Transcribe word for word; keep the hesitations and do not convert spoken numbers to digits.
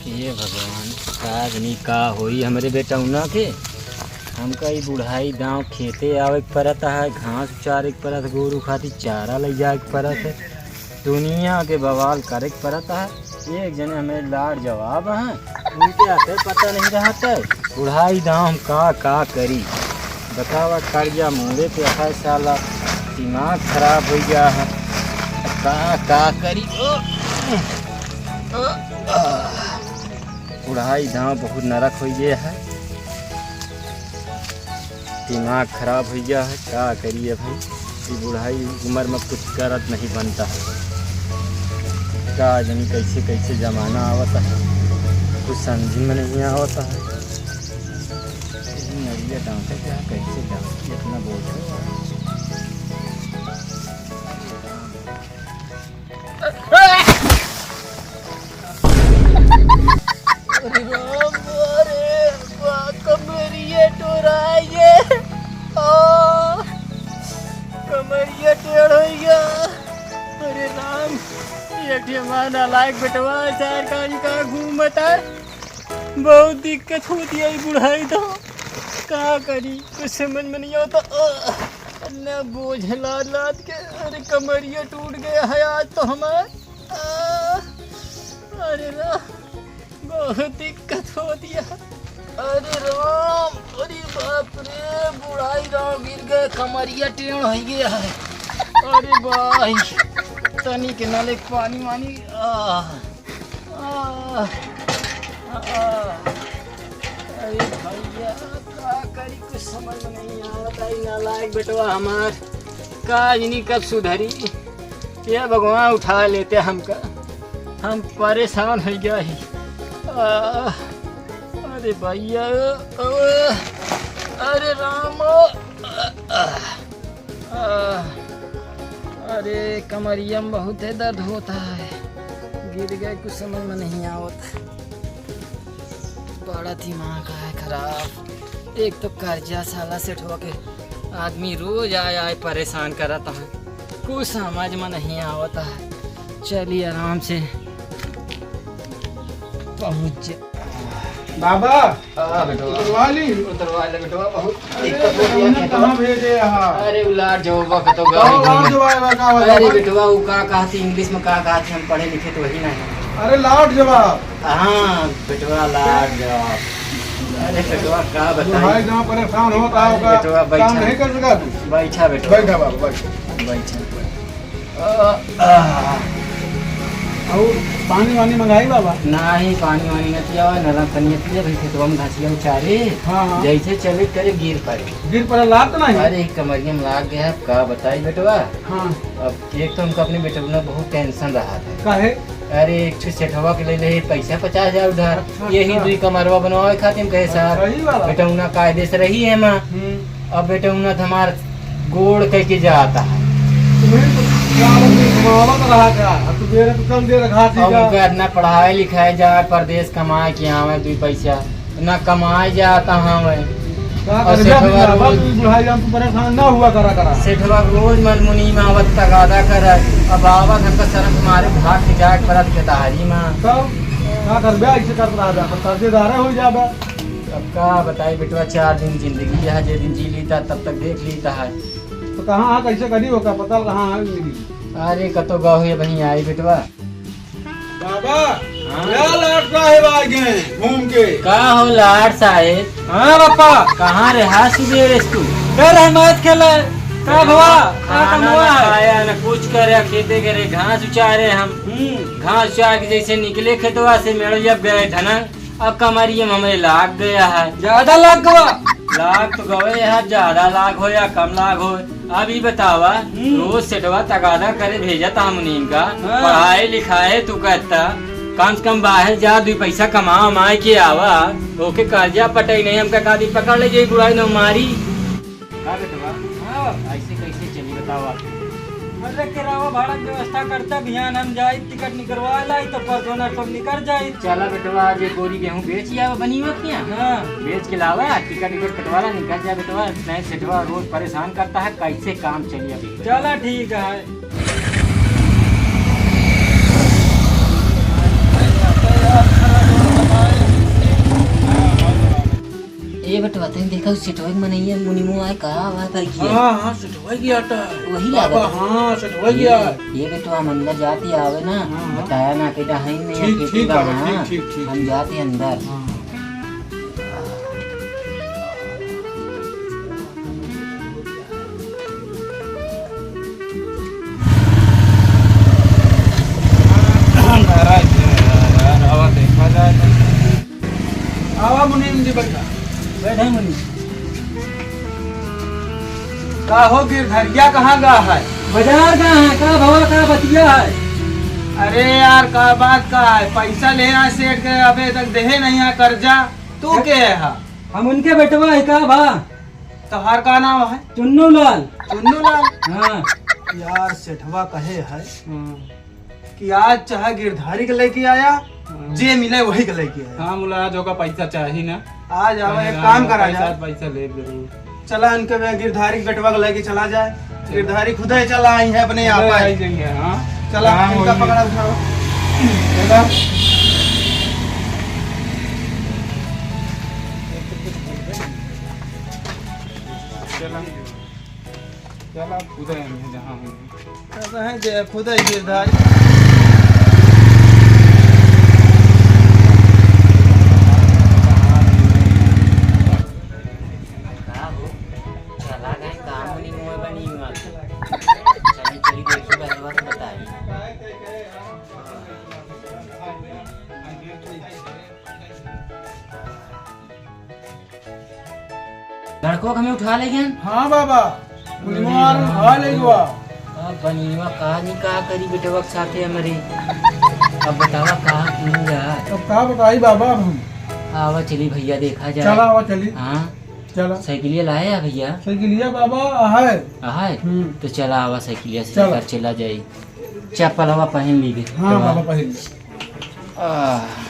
हे भगवान, का जनी का होई हमरे बेटउना के। हमका ई बुढ़ाई दाँव खेते आवे के परत है, घास उचारे के परत, गोरू खातिर चारा लइ जाए के परत है, दुनिया के बवाल करे के परत है। एक जने हमें लाड़ जवाब है, उनके हाथे पता नहीं रहत है। बुढ़ाई दाँव हम का का करी, बतावा, कर्जा मोरे पे है साला, दिमाग खराब होइ गया है, का का करी। ओ, ओ, आ। बुढ़ाई दाँव बहुत नरक होइ गया है, दिमाग खराब होइ गया है, का करी अब हम। ई बुढ़ाई उमर में कुछ करत नहीं बनता है, का जनी कैसे कैसे जमाना आवत है, कुछ समझ में नहीं आवत है। ई नरिया डांटे क्या, कैसे डांटे, इतना बोझ है। अरे राम, अरे बा-, कमरिया टोराइगे। आ, कमरिया टेढ़ होइ गया। अरे राम, ये ठे हमार नालायक बेटवा है, चार कान का घूमत है। बहुत दिक्कत होती है बुढ़ाई तो, का करी, कुछ समझ में नहीं आवता। आ, इतना बोझ लाद लाद के, अरे कमरिया टूट गया है आज तो हमार। आ, अरे राम, बहुत दिक्कत होती है। अरे राम, अरे बाप रे, बुढ़ाई राम गिर गए, कमरिया टेढ़ होइ गया है। अरे भाई, तनी के नले पानी वानी, आ, आ, आ, अरे भैया, का करी, कुछ समझ में नहीं आवत है, ई नालायक बेटवा हमार, का जनी कब सुधरी। ये भगवान उठा लेते हमका, हम परेशान होइ गया ही। आ, अरे भैया, ओ, अरे राम, आ, आ, आ, अरे कमरिया में बहुत है दर्द होता है, गिर गए, कुछ समझ में नहीं आवत। बड़ा दिमाग है खराब। एक तो कर्जा साला सेठवा के, आदमी रोज आए आए परेशान करत है, कुछ समझ में नहीं आवत है। चली आराम से पहुँच जा। बाबा, हाँ, बेटवा। उतरवा ली। उतरवा ले, बेटवा, बहुत अरे, दिक्कत हो गया, उन्हें खेतवा। कहाँ भेजे यहाँ? अरे, उ लाड़ जवाबा का तो कहाँ गाड़ी लाड़ में। जवाबा का वाला? अरे, बेटवा, वो का कहती, English में का कहती, हम पढ़े लिखे तो वही नहीं। अरे, लाड़ जवाब। हाँ, बेटवा, लाड़ जवाब। अरे, बेटवा, का बताई? भाई, जहाँ परेशान होता अरे, होगा, बेटवा, काम बैठा। नहीं कर सका तू? बैठा, बेटवा। बैठा बाबा, बैठा। बैठा। आ, आ। और पानी वानी मंगाई बाबा? नाही, पानी वानी न पियावा, नरम पनिया पिया, भाई खेतवा में घासिया उचारे। हाँ, हाँ। जैसे चले करे गिर पड़े। गिर पड़े, लाग तो नाही? अरे, कमरिया में लाग गया, अब का बताई बेटवा। हाँ। अब एक तो हमका अपने बेटवा में बहुत tension रहा था। काहे? अरे, एक ठे सेठवा के ले ले पैसा पचास हजार उधार, अच्छा, यही अच्छा। दुई कमरवा बनवावे खातिर कहे साहब, अच्छा, ई वाला? बेटौना कायदे से रही है माँ। हम्म। अब बेटौना तो हमार गोड़ कह के जाता है। तुम्हें तो क्या बोलते, घुमावत रहा था, अब तू बेरा तो कम दे रखा थी और क्या? उनका इतना पढ़ाए लिखाए जाए, परदेस कमाए के आवे दुई पैसा, ना कमाए जाता हमें। का और करबे सेठवा अभी बाबा, रोज तू बुढ़ाई जान, तू परेशान ना हुआ करा, करा। सेठवा रोज मनमुनी में आवत तगादा करे। अब आवत हमका शर्म के मारे भाग के जाए के पड़त खेतहारी में। तब का करबे, ऐसे करत रहा जा, तब कर्जेदारे हो जाबे। अब का बताई बेटवा, चार दिन जिंदगी है, जे दिन जी लीता तब तक देख लीता है। तो कहाँ है, कैसे करी हो, का पता कहाँ है जिंदगी? अरे कतो गए हुए बहिन आई बेटवा। बाबा, हाँ। या लाट साहेब आ गए घूम के। का हो लाट साहेब? हाँ बापा। कहाँ रहा सुबेरे से तू? कर रहे मैच खेले। का भवा? का खाना कमवा ना है? खाया, ना कुछ करे, खेते करे, घास उचारे हम। हम्म। घास उचार के जैसे निकले खेतवा से, मेड़ जब गए धनंग, अब कमरिये में हमरे लाग गया है। ज्यादा लाग गवा? लाग तो गवे है, ज्यादा लाग हो या कम लाग हो। अब ई बतावा, हम्म। रोज सेठवा तगादा करे भेजत हमनी का, हाँ। पढ़ाई लिखाई तू कहता, कम से कम बाहर जा, दुई पैसा कमा उमा के आवा, ओके कर्जा पटाई नहीं, हमका कादी पकड़ ले जाई बुढ़ाई न मारी। का बेटवा? हाँ। ऐसे कैसे चली बतावा? अरे किरावा भाड़ा के व्यवस्था करता, बिहान हम जाई टिकट निकलवा लाई तो परसों नरसों निकल जाई। चला बेटवा, आज एक बोरी गेहूं बेच आवा बनी हो क्या? हाँ। बेच के लावा, टिकट विकट कटवाला, निकल जा बेटवा, नहीं सेठवा रोज परेशान करता है, कैसे काम चली अभी? चला ठीक है। देखो, सेठवा के मनइया मुनिमो आए, का आवाज आई है? हाँ, हाँ, सेठवा की आटा है। वही बाबा, लागत है। हाँ, सेठवा की ये, आए। ये बेटवा, हम अंदर जाती आवे ना, हाँ, हाँ। बताया ना, कहता है नहीं, ठीक, खेती ठीक, का, बाबा, हाँ। ठीक, ठीक, ठीक, हम ठीक। जाती अंदर। हाँ। महाराज, यार, आवा देखा जाए तो। आवा मुनीम जी, बैठा। बैठा मुनीम। का हो गिरधरिया, कहाँ गा है? बाजार गा है, का भवा, का बतिया है? अरे यार, का बात का है? पैसा ले यहाँ सेठ के, अबे तक देहे नहीं है कर्जा। तू के है? हम उनके बेटवा है, का भा? तोहार का नाम है? चुन्नू लाल। चुन्नू लाल? हाँ। यार, सेठवा कहे है हाँ। कि आज चाहे गिरधारी के लेके आया, हाँ। जे मिले वही के लेके आया। हाँ, मुला, आज ओका पैसा चाही ना। आज आवा, एक काम करा जाए। पैसा ले जरूर। चला, इनके बे-, गिरधारी के बेटवा के लेके चला जाए। गिरधारी खुदे चला आई है अपने आप खुदे आए। आई जाएंगे, हाँ। चला, हाँ, इनका वही। पकड़ा उठाओ। चला। चला। चला, खुदे आई है जहाँ होंगे। अब हैं जे खुदे गिरधारी। का हो? चला गए काम नहीं हुआ बनी हुआ। चली, चली देखी बलवा तो बताई। लड़को के हमें उठा ले गए। हाँ बाबा, मुनिमो आर उठा ले गवा। अब बनिया का नहीं का करी बेटवा के साथे हमरे। अब बतावा का किया जाए। अब का बताई बाबा अब हम। आवा चली भैया देखा जाए। चला आवा चली। हाँ। चला। साइकिलिया लाए है भैया? साइकिलिया बाबा है। है? हम्म। तो चला आवा साइकिलिया से चला। लेकर चला जाए। चप्पलवा पहन ली बे। हाँ बाबा पहन ले। आह।